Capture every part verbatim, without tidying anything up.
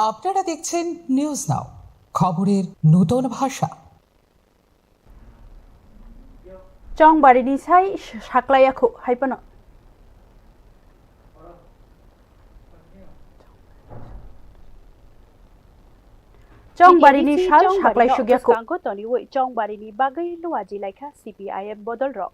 আপনারা দেখছেন news now, খবরের নতুন ভাষা। Chongbarini sai saklaiya khu hai phano. Chongbarini sal saklai sugya khu. Bwskango toniwi Chongbarini bagwi luaji laikha C P I M bodol rok.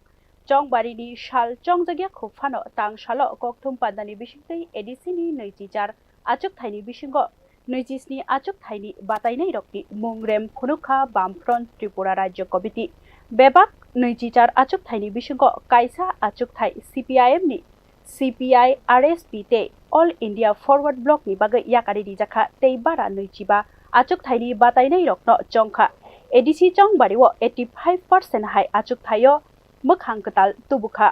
Chongbarini sal chongjagya khu phano tang salo kokthum pandani bisingtwi A D C ni nwichi char achuk thaini bisingo nwichi sni achuk thaini batainai rokni mung rem phunukha Bamfront Tripura Rajya Committee. Bebak nwichi char achuk thaini bisingo kaisa achuk thai C P I M ni C P I R S P tei All India Forward Bloc ni bagwi yakari rijakha tei bara nwichiba achuk thaini batainai rokno chongkha. A D C Chongbario eighty five percent hai achuk thaio mwkhang kwtal tubukha.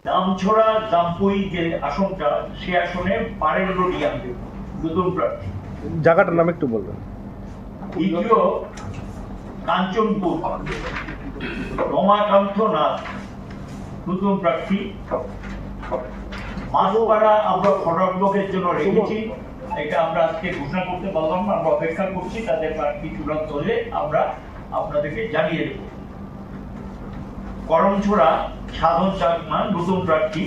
Damchhara জাম্পুই যে আসনটা, সে আসনে বারেন্দ্র রিয়াং দেব, নতুন প্রার্থী। জায়গাটার নাম একটু বলবেন। দ্বিতীয় কাঞ্চনপুর, রমাকান্ত নাথ, নতুন প্রার্থী। মাছপাড়া আমরা ফরওয়ার্ড ব্লকের জন্য রেখেছি, এটা আমরা আজকে ঘোষণা করতে পারলাম না, আমরা অপেক্ষা করছি, তাদের প্রার্থী চূড়ান্ত হলে আমরা আপনাদেরকে জানিয়ে দেব। করমছড়া সাধন চাকমা নতুন প্রার্থী,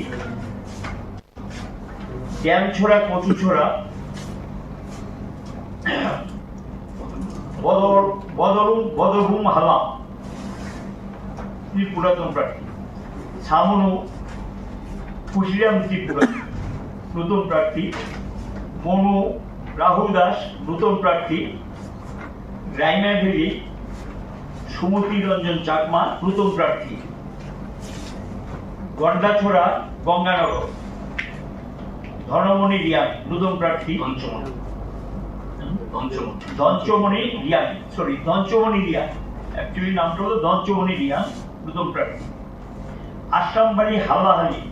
ড্যামছড়া কচুছড়া বদর বদরুম বদরুম হালাম, তিনি পুরাতন প্রার্থী। সামনু খুশিরাম ত্রিপুরা নতুন প্রার্থী, মনু রাহুল দাস নতুন প্রার্থী, রাইমা ভ্যালি সুমতি রঞ্জন চাকমা নতুন প্রার্থী, গন্ডাছড়া গঙ্গানগর ধনমণি রিয়াং নতুন প্রার্থী। ধনচমণি। ধনচমণি। ধনচমণি রিয়াং, সরি, ধনচমণি রিয়াং, অ্যাকচুয়ালি নামটা হলো ধনচমণি রিয়াং, নতুন প্রার্থী। আশ্রামবাড়ি হাল্লাহালি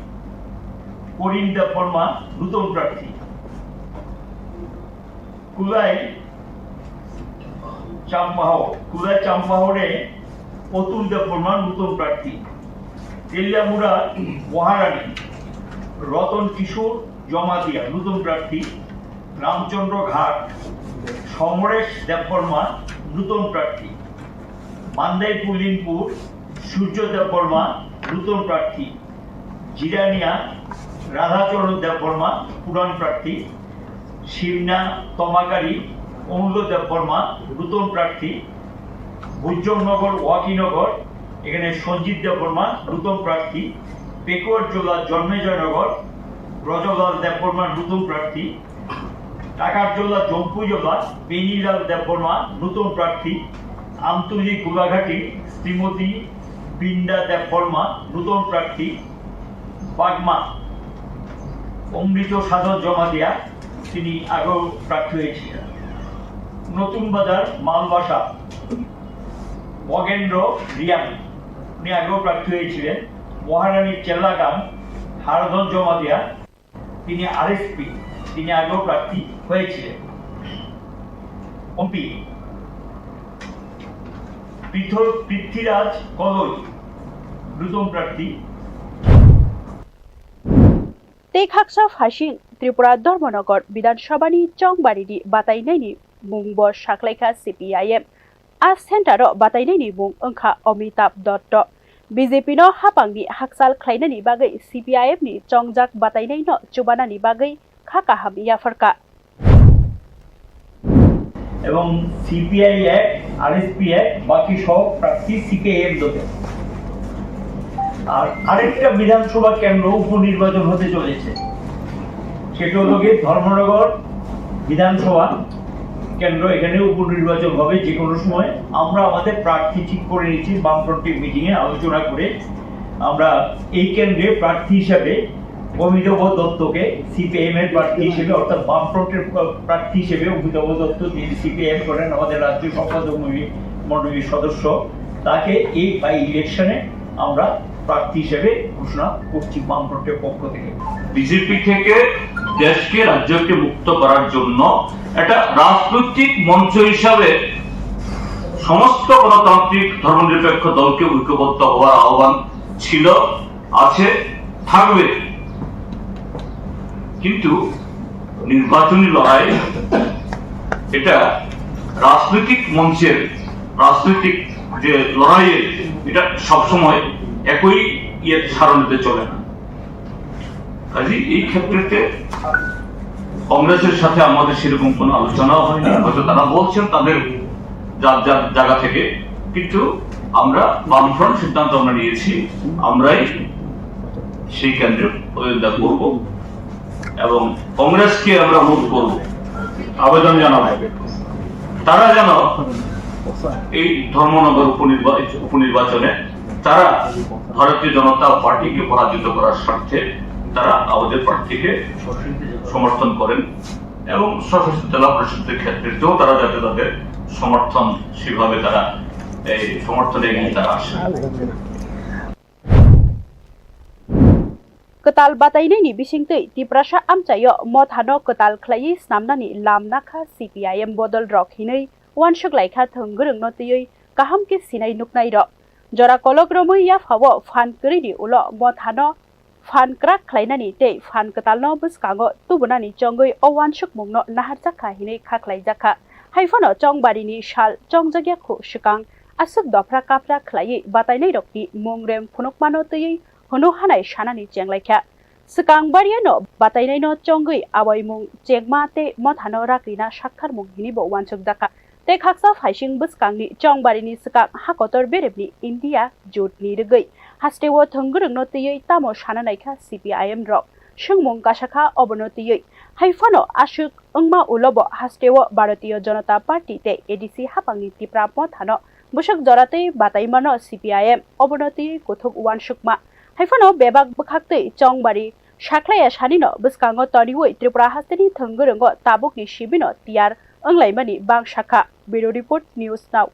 করিম দেববর্মা নতুন প্রার্থী। কুলাই চাম্পাহর, কুলাই চাম্পাহরে অতুল দেববর্মা নতুন প্রার্থী। তেলিয়ামুড়া মহারানী রতন কিশোর জমাতিয়া নতুন প্রার্থী। রামচন্দ্র ঘাট সমরেশ দেববর্মা নতুন প্রার্থী। মান্দাই পুলিনপুর সূর্য দেববর্মা নতুন প্রার্থী। জিরানিয়া রাধাচরণ দেববর্মা পুরান প্রার্থী। শিবনা তমাকারী অমূল্য দেববর্মা নতুন প্রার্থী। বুজ্জনগর ওয়াকিনগর, এখানে সঞ্জিত দেববর্মা নতুন প্রার্থী। পেকুয়ারজোলা জন্মেজয়নগর ব্রজলাল দেববর্মা নতুন প্রার্থী। টাকারজোলা জম্পুইজোলা বেনিলাল দেববর্মা নতুন প্রার্থী। আমতলী গোলাঘাটি শ্রীমতী বৃন্দা দেববর্মা নতুন প্রার্থী। বাগমা অমৃত সাধন জমাতিয়া, তিনি আগেও প্রার্থী হয়েছিলেন। নতুন বাজার মালবাসা মগেন্দ্র রিয়াং, উনি আগেও প্রার্থী হয়েছিলেন। মহারানী চেল্লাগাম হারধন জমাতিয়া, তিনি আরএসপি, তিনি আগেও প্রার্থী হয়েছিলেন। এমপি পৃথ-, পৃথ্বীরাজ কলই নতুন প্রার্থী। Tei khaksa phasing Tripura Dharmanagar Bidhan Sabhani chongbarini batainaini mungbo saklaikha C P I M. A centre-o batainaini mung wngkha Amitabh Dotto. B J P no hapangni hakchal khlainani bagwi C P I M ni chongjak batainaino chubanani bagwi kha kaham yapharkha. এবং সিপিআই এক, আরএসপি এক, বাকি সব প্রার্থী সিপিআইএম দলে। আর আরেকটা বিধানসভা কেন্দ্র উপনির্বাচন হতে চলেছে, সেটা হলো গিয়ে ধর্মনগর বিধানসভা কেন্দ্র। এখানে উপনির্বাচন হবে যে কোনো সময়। আমরা আমাদের প্রার্থী ঠিক করে নিয়েছি, বামফ্রন্টের মিটিংয়ে আলোচনা করে আমরা এই কেন্দ্রে প্রার্থী হিসাবে অমিতাভ দত্তকে সিপিআইএম এর প্রার্থী হিসেবে, অর্থাৎ বামফ্রন্টের প্রার্থী হিসেবে অমিতাভ দত্ত, যিনি সিপিআইএম করেন, আমাদের রাজ্য সম্পাদক মণ্ডলী-, মণ্ডলীর সদস্য, তাকে এই বাই ইলেকশনে আমরা প্রার্থী হিসেবে ঘোষণা করছি বামফ্রন্টের পক্ষ থেকে। বিজেপি থেকে দেশকে, রাজ্যকে মুক্ত করার জন্য একটা রাজনৈতিক মঞ্চ হিসাবে সমস্ত গণতান্ত্রিক ধর্মনিরপেক্ষ দলকে ঐক্যবদ্ধ হওয়ার আহ্বান ছিল, আছে, থাকবে। কিন্তু নির্বাচনী লড়াই, এটা রাজনৈতিক মঞ্চের রাজনৈতিক যে লড়াইয়ের, এটা সবসময় একই ইয়ে সারণিতে চলে না। কাজেই এই ক্ষেত্রেতে কংগ্রেসের সাথে আমাদের সেরকম কোনো আলোচনাও হয়নি। হয়তো তারা বলছেন তাদের যার যার জায়গা থেকে, কিন্তু আমরা বামফ্রন্ট সিদ্ধান্ত আমরা নিয়েছি, আমরাই সেই কেন্দ্রে প্রতিদ্বন্দ্বিতা করব এবং কংগ্রেসকে আমরা অনুরোধ করব, আবেদন জানাবো, তারা যেন এই ধর্মনগর উপনির্বা-, উপনির্বাচনে তারা ভারতীয় জনতা পার্টিকে পরাজিত করার স্বার্থে তারা আমাদের প্রার্থীকে সমর্থন করেন এবং স্বশাসিত জেলা পরিষদের ক্ষেত্রেও তারা যাতে তাদের সমর্থন সেভাবে তারা এই সমর্থনে এগিয়ে তারা আসেন। Kwtal batainaini bisingtwi Tiprasa amchaio mothano kwtal khlaiwi snamnani lam nakha C P I M bodol rok hinwi uansuk laikha thwng gwrwngno twiwi kaham khe sinai nuknairok. Jora kolok romwi yaphao phan kwrwini ulo mothano phan kwrak khlainani tei phan kwtalno bwskango tubunani chongwi o uansukmungno naharjakha hinwi kha khlaijakha. Haiphano chongbarini sal chongjakya khu swkang aswk dophra kaphra khlaiwi batainairokni mung rem phunukmano twiwi hwnwi hanai sanani chenglaikha. Swkang bariano batainaino chongwi awaimung chengma tei mothano rak rina saktharmung hinwibo uansukjakha. Tei khaksa phaising bwskangni chongbarini swkang ha kotor beremni India jotni rwgwi hasteo thwng gwrwngno twiwi tamo sana naikha C P I M rok. Swngmung kasakha obono twiwi. Haiphano aswk wngma ulobo hasteo Bharatiya Janata Party tei A D C hapangni Tipra mothano bwswk joratwi bataimano C P I M obono twiwi kuthuk uansukma. Haiphano bebak bwkhaktwi chongbari sakhlaiya sanino bwskango toniwi Tripura hasteni thwng gwrwngo tabukni sibino tiyar wnglaimani bang sakha. Bureau Report, News Now.